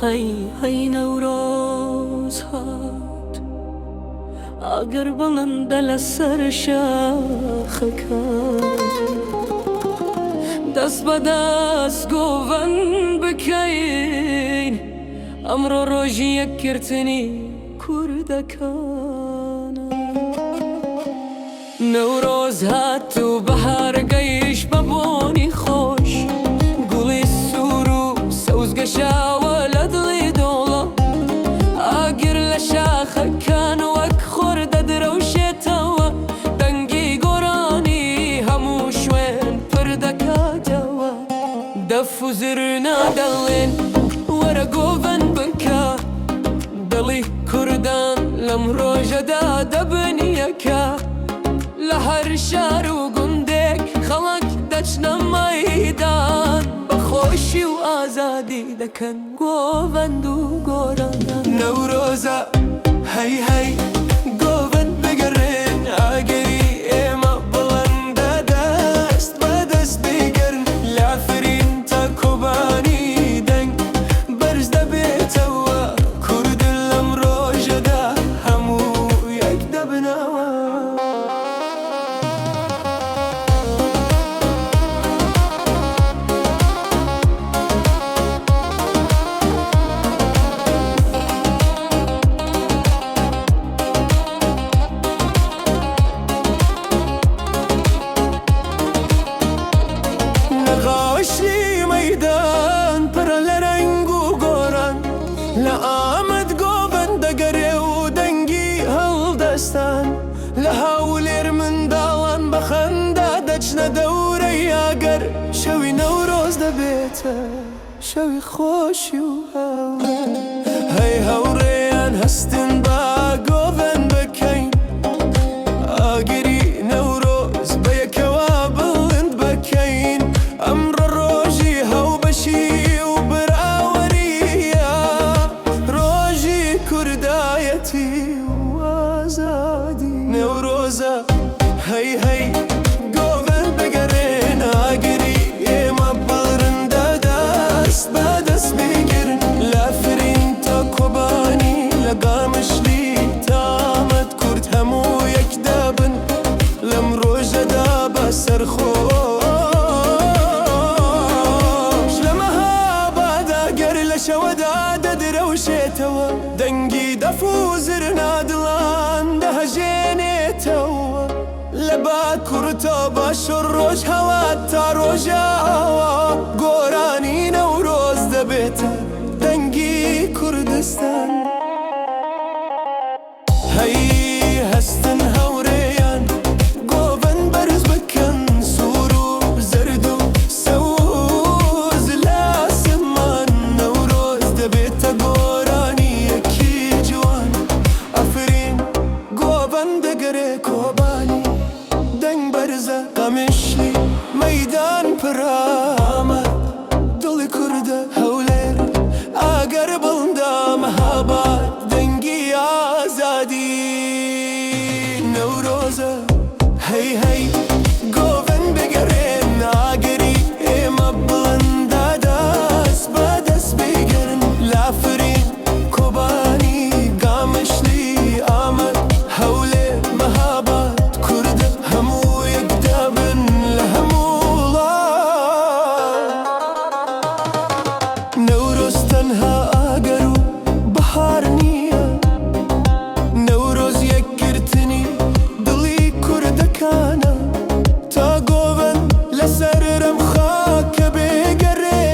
هەی هەی نەورۆز هات ئاگر بڵندە لەسەر شاخەکان دەست بە دەست گۆڤەند بکەین ئەمڕۆ ڕۆژی یەکگرتنی کوردەکانە. نەورۆز هات و بەهار گەیشت بە بۆنی خۆش، گوڵی سوور و سەوز گەشاوە لە دڵی دۆڵە، ئاگر لە شاخەکان وەک خۆر دەدرەوشێتەوە، دەنگی گۆرانی هەموو شوێن پر دەکاتەوە. دەف و زرنا دەڵێن وەرە گۆڤەند بکە، دڵی کوردان لەم ڕۆژەدا دەبن یەکە. لە هەر شار و گوندێک خەڵک دەچنە مەیدان، بە خۆشی و ئازادی دەکەن گۆڤەند و گۆران. نەورۆزە هەی هەی گۆڤەند بگەڕێن، ئاگری ئێمە بڵندە دەست بە دەست بگرن، لە عەفرین تا کۆبانی دەنگ بەرز دەبێتەوە، کورد لەم ڕۆژەدا هەموو یەک دەبنەوە. لە غاشی مەیدان پڕە لە رەنگ و گۆران، لە ئامەد گۆڤەند دەگەرێ و دەنگی هەڵدەستان، لە هەولێر منداڵان بە خەندە دەچنە دەورەی ئاگەر، شەوی نەورۆز دەبێتە شەوی خۆشی و هاوڕێ. هەی هاوڕێیان هەستن با گۆڤەند بکەین، ئاگری نەورۆز بەیەکەوە بڵند بکەین، ئەمڕۆ ڕۆژی هاوبەشی و براوەرییە، ڕۆژی کوردایەتی و ئازادی. نەورۆزە هەی هەی گۆڤەند بگەرێن، ئاگری ئێمە بڵندە دەست بە دەست بگرن، لە عەفرین تا کۆبانی، لە قامشلی تا ئامەد، کورد هەموو یەک دەبن لەم ڕۆژەدا بە سەرخۆش. لە مەهاباد ئاگر لە شەوەدا دەدرەوشێتەوە، دەنگی دەف و زرنا دڵان دەهەژێنێتەوە، لە باکوور تا باشوور، ڕۆژهەڵات تا ڕۆژاوا، گۆرانی نەورۆز دەبێتە دەنگی کوردستان. هەی هەستن هاورێیان گۆڤەند بەرز بکەن، سوور و زەرد و سەوز لە ئاسمان، نەورۆز دەبێتە گۆرانییەکی جوان، عەفرین گۆڤەند دەگەرێ، کۆبانی دەنگ بەرزە، قامشلی مەیدان پڕە، ئامەد دڵی کوردە، هەولێر ئاگر بڵندە، مەهاباد دەنگی ئازادی. نەورۆزە هەی هەی گۆڤەند بگەرێن، ئاگری ئێمە بڵندە دەست بە دەست بگرن، لە عەفرین کۆبانی قامشلی ئامەد هەولێر مەهاباد، کورد هەموو یەک دەبن لە هەموو وڵات. نەورۆز تەنها ئاگر و بەهار نییە، نەورۆز یەکگرتنی دڵی کوردەکانە، تا گۆڤەند لەسەر ئەم خاکە بگەرێ،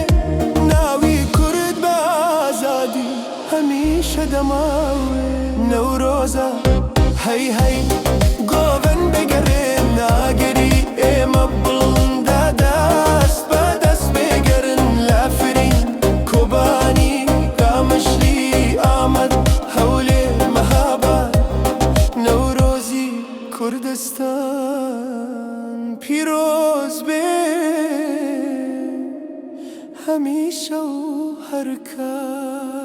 ناوی کورد بە ئازادی هەمیشە دەماوێ. نەورۆزە هەی هەی گۆڤەند بگەرێن، ئاگری ئێمە بڵندە دەست بە دەست بگرن، لە عەفرین کۆبانی قامشلی ئامەد هەولێر مەهاباد، نەورۆزی کوردستان پیرۆز بێ هەمیشە و هەرکات.